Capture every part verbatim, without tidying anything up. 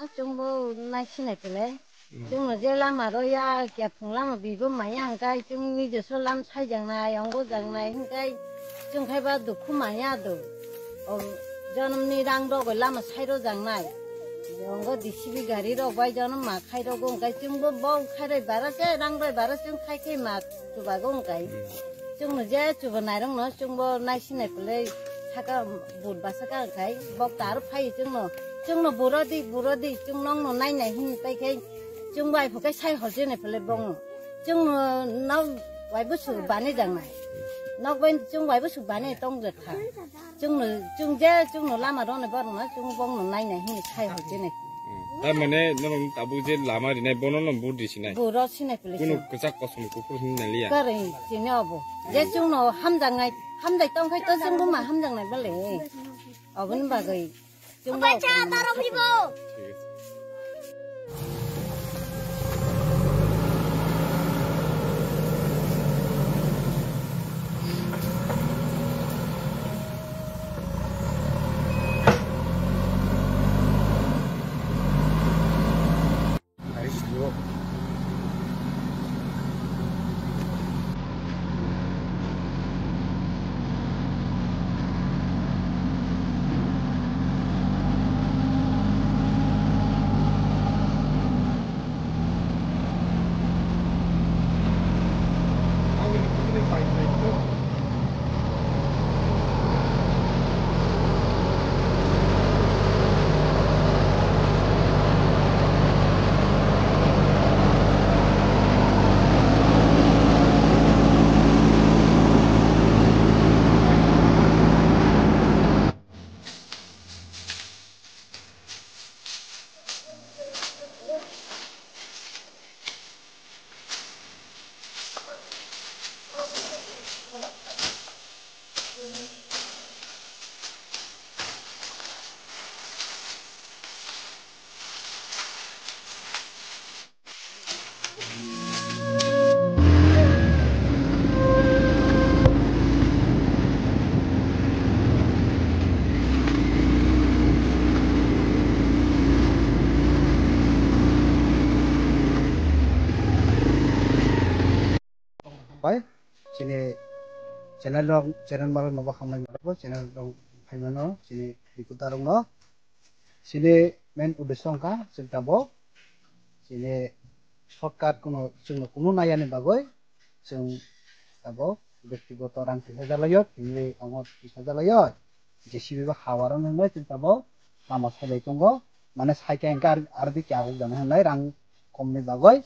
Chwngbo naisinai pele. Chwngno je lama rw ya, kiya phung lama bibo maya hwnkhe chwng nijoso lam saijaknai, ongo jaknai hwnkhe chwng khai ba dukhu maya do. O jonomni rang rok bai lama sai rw jaknai. Ongo D C B gari rok bai jonom ma khai rw go hwnkhe chwngbo bo khai rw bara se rang rw bara chwng khai khe ma chubago hwnkhe. Chwngno je chuba nairokno chwngbo naisinai pele saka but basa ka khai bok ta aro phai chwngno. Chwngno buro di, buro di, chwng nokno nainai hwnwi pai khe chwng bai phukai sai horjene pele bongno. Chwngno nok bai busu bani jangnai. Nok bai chwng bai busu bani tong jekha. Chwngno, chwng je chwngno lama rwna borokno chwng bongno nainai hwnwi sai horjene. Tar mane norok tabuk je lama rinai bono no but di sinai. Buro sinai pele. Kuno kwchak kosom kuphur hwnwi naliya. Kwrwi chini obo. Je chwngno hamjaknai, hamjai tong khai to chwngbo ma hamjaknai bale. Oboni bagwi. Chwngno. Opai cha taro phibo. Pai, chini channel rok, channel malik no bo hambai mano, channel rok phaimano, chini reporter rok no. Chini main uddesho wngkha, chwng tabuk chini shortcut kuno, chwngno kuno naiya ni bagwi, chwng tabuk bektigoto rang tisa jalaio, tini omo tisa jalaio, J C B bo hawaro nwngnai chwng tabuk lama sailai tongo, mane saikhe hwnkhe ar-, ardi khe ahok jani hwnlai rang komni bagwi,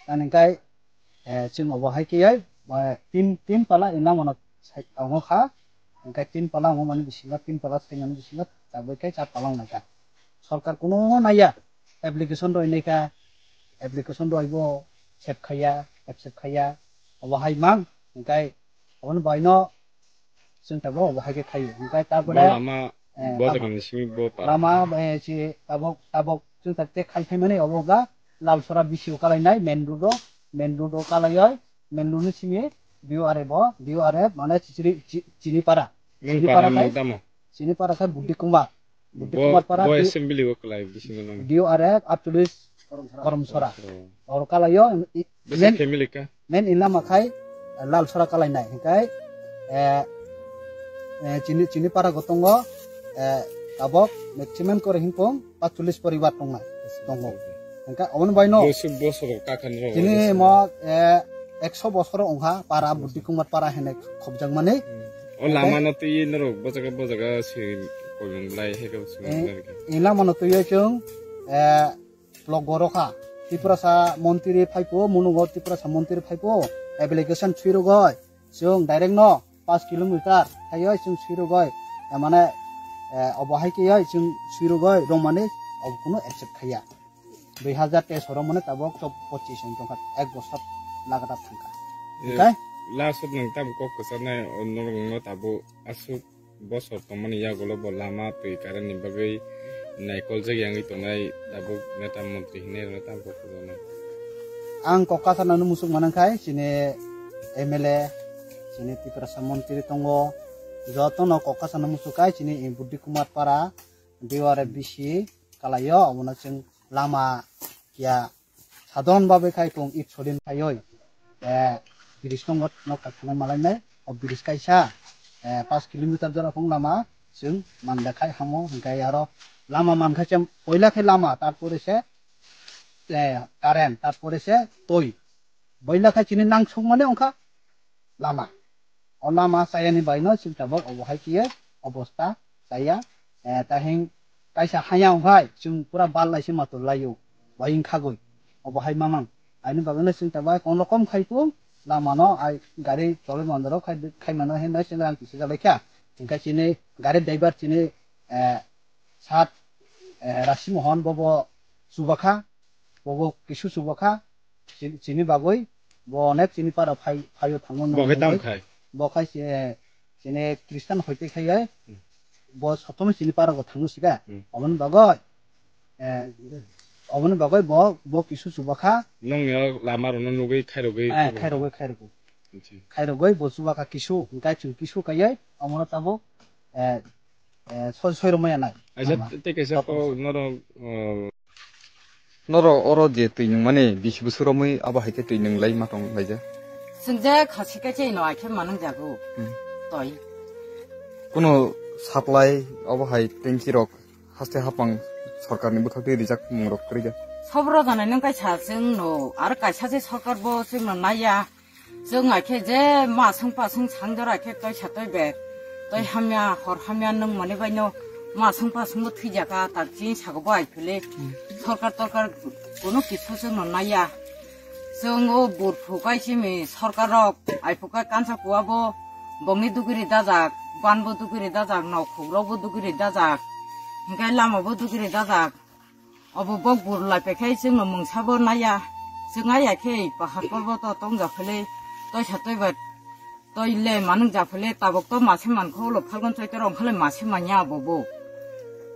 ani hwnkhe Eh, chwng obo hai khe, eh, tin, tin pala inamano sai tongo kha. Hwnkhe tin pala wngmani bisingo, tin pala saimani bisingo tabuk khe char pala wngnai kha. Sorkar kuno naiya, application rwi nai kha, application rwi bo accept khaiya, accept khaiya, obo hai mang, hwnkhe oboni baino chwng tabuk obo hai khe khaio. Hwnkhe tabuk bo lama, eh, bo tabuk jaga ni simi bo pa. Lama, eh, si tabuk, tabuk chwng tabuk te khai phaimani obo ga Lalsora B C O kalainai main road o, main road o kalaioi, main road ni simi B O R F o, B O R F mane Chichiri, Chi-, Chinipara. Main Chinipara para khai, ni tamo? Chinipara khai Buddi Kumar. Buddi bo, Kumar para bo di-, assembly o kalai bisingo nang. D O R F atcholish Koromsora. Oh. Oro kalaio, i-, bwsa main family ka? Main inama khai, eh, Lalsora kalainai, hingkai, eh, eh, chini, chini para gotongo, eh, tabok maximum kore hingkong patcholish poribar tongnai, tongo. Hingka, oboni baino bosor, bosor kakan rok chini bosor. Mo, eh, ekso bosor ongha, para, Buddi Kumar para hene khobjakmani. Hmm. O hingkai lama no twi norok bojaga, bojaga se kobeng lai, heko se eh, nang. I lama no twi chwng, eh, Block goro kha. Tiprasa montri phaipo, munungo Tiprasa montri phaipo, application swi rwgoi. Chwng direct no paanch kilometer khaiyoi chwng swi rwgoi. Eh, mane, eh, obo hai khe yoi chwng swi rwgoi, romani obo kunu accept khaiya. Dui hazar teis oro mane tabok chop-, pochis wng tongkha, ek bosor lagatar thangkha. Eh, okay? Last o nwng tamo kok kwcharnai, o norok no tabuk aswk bosor tongmani yagulo bo lama twi current ni bagwi naikoljak yangwi tongnai tabuk neta montri hinwi rwno tamo kok kwcharnai. Ang kok kwcharnani muchung manang khai chini M L A, chini Tiprasa montri tongo, jotono kok kwcharna muchung khai chini Buddi Kumar para, D O R F B C kalaio, obono chwng lama ya sadon babe khai kung it sodin khaioi, eh, bridge nongo nok tak thangna malai nai, o bridge kaisa, eh, paanch kilometer jora phung lama, chwng manda khai hamo, hingkai aro lama man khai chem, poila khe lama, tarpore se, eh, current, tarpore se toi. Boila khai chini nangsok mane ongkha lama. O lama chayani baino chwng tabok obo hai kiye obosta chaya. Eh, tahing kaisa haya ongkhai chwng pura bal lai se matul laio. Bai wngkhagoi. Obo hai mamang. Aini bagwino chwng tabok kon rokom khai kung lama no ai gari chole mandaro khai, khai mano hinwi chwng rang kisa jalai kha. Hingkha chini gari driver chini, eh, sat, eh, Rasi Mohan bobo chubakha. Bobo kisu chubakha. Chini, chini bagwi bo onek chini para phai, phaio thango. Bo khe nang tam khai? Bo khai se, chini Christian hoite khai ai. Hmm. Bo sotom chini para go thango siga. Hmm. Oboni bagwi, eh, oboni bagwi bo, bo kisu chubakha. Nongni o lama rokno nugwi khairogwi. Eh, khairogwi, khairogwi. Acha. Khairogwi bo chubakha kisu, hingkai chwng kisu kaiye, omono tabuk, eh, eh, soi, soi romaya nai. Acha, tei kaisa kok norok, oh, Norok oro je twi nungmani bisi bwswk romwi abo hai khe twi nung lai ma tong laijak? Chwng je khasi khe chai no ai khe manung jago. Hmm. Toi. Kuno supply abo hai tanki rok haste hapang sorkar ni bwkhak twi rijak mung rok kwrwi ja. Sob rok jana nung kaisa chwng no ar kaisa je sorkar bo chwng no naiya. Chwng ai khe je masung pasung sang jora khe toisa toi ber. Toi hamya, hor hamya nung mani bai no masung pasung bo thwijaka tak chini sago bo ai phele. Hmm. Sorkar torkar kono kisu chwng no naiya. Chwng o burphu kai simi sorkar rok ai phuka kansa kuwa bo bongni dugiri dajak, ban bo dugiri dajak, nok khuk rok bo dugiri dajak. Hingkai lama bo dugiri dajak. Obo bok bur lai pekhai chwngno mungsa bo naiya. Chwng aiya khe pahar porbo to tong japhele, toisa toiba toi le manung japhele, tabok to mase mankho ulo Phalgun Chaitra ongkhale mase manya abo bo.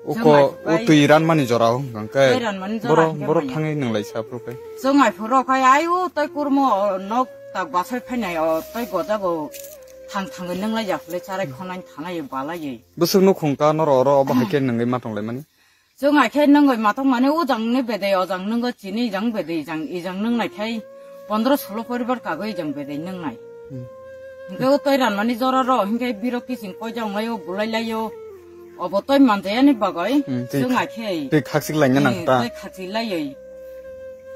Uko, chwng ai o twi ranmani jora o hwnkha khe. Twi ranmani jora boro, hwnkhe boro manya. Thangwi nung lai sa phuru khe. Chwng ai phuru khai ai o toi kurmo nok tak basai phainai o toi gojago thang thangwi nung lai japhele charai khonai thanai balai. Bwswk nukhung ka norok oro obo hai khe nungwi ma tong lai mani. Chwng ai khe nungwi matok mani ujang ni bedai ojang nungo chini ijang bedai ijang ijang nungnai khai pondro solo poribar kago ijang bedai nungnai. Hmm. Hingke o toi ranmani jora ro hingke birok kiching koi jang lai o bulai lai o. Obo toi manjaya ni bagoi. Hmm, tei chwng ai khe. Tei khaksik lai nang ta. Tei khaksik lai oi.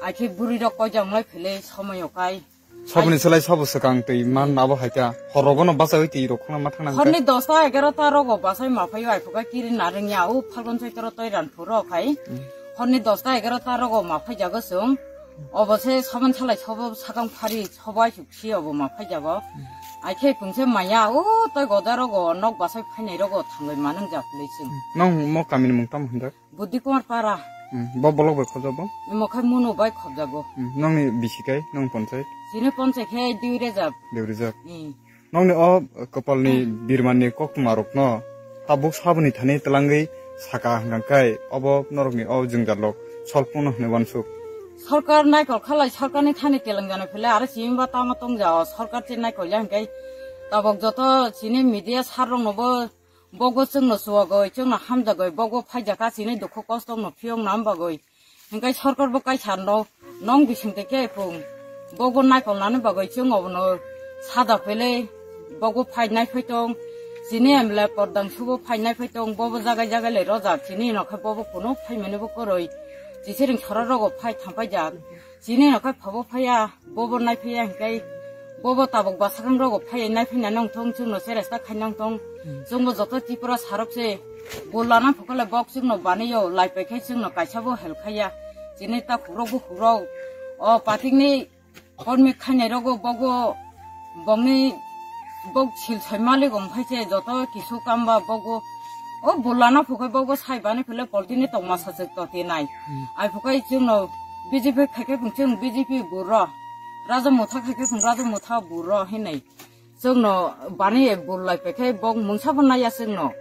Ai khe buri rok koi jang lai phele somoi o kai. Saboni selai sabo swkang twi man abo hai kha. Horogo no bachai twi rok khna ma thang nang kha. Horni dosta egarota rogo bachai ma phaio ai phuka kiri narwngya o Phalgun Chaitra toi ran phuro khai. Hmm. Horni dosta egarota rogo ma phai jago chwng. Obo se sabon salai sobo sakang phari sobo ai si obo ma phai jago. Hmm. Ai khe pungse maya o toi goda rogo nok bachai phainai rogo thangwi manung jak le chwng. Hmm. Nong mo kamini mung tamo hinjak? Buddhi Kumar Para. Hmm, bo bolok bai khobjak bo? Imo khai Munu bai khobjago. Hmm, nongni bisi kai, nong ponchai? Chini ponchai khe Dewi Rejab. Dewi Rejab. Hmm. Nongni o, eh, kopalni birmani koktwma rokno tabuk saboni thani twlangwi saka hwnkha kai obo norokni o jwngjal rok solve wngno hwnwi uansuk. Sorkar naikol khalai sorkarni thani twlang jana phile aro chini ba tamo tong jao sorkar che naikol ya hwnkhe tabuk joto chini media sir rokno bo Bogo chwngno chuwagwi, chwngno hamjagwi, bogo phaijakha chini dukhu kosto no phiyokna bagwi. Hingkai sorkar bo kaisa no, nong bising tei khe phung. Bogo naikolnani bagwi chwng obono sada phele, bogo phai nai phai tong. Chini M L A pordang subo phai nai phai tong, bobo jagai jagai le rojak, chini no khe bobo kuno phaimani bo kwrwi. Chisiring sora rogo phai thampaijak. Chini no khe phabo phaiya, bobo naiphaiya hingkai, bobo tabuk bwsakang rogo phaiya naiphai nai nong thong, chwngno cheresta khai nong thong, hmm, chwngbo joto Tripura sarok se, bol lana phukole bok chwngno banayo, laipai khai chwngno kaisa bo help khaiya, chini ta khurok bo khurok, o patikni kormi khainai rogo bogo, bongni bok sil soi malik ong phai se joto kisu kamba bogo, o bol lana phukai bogo sai bani phile poltini tongma sachwk toti nai. Hmm. Ai phukai chwngno B J P khaikhe phung chwng B J P buro, Raja Motha khaikhe phung Raja Motha buro hinwi chwngno bani bul lai paikhe bok mungsa bo naiya chwngno.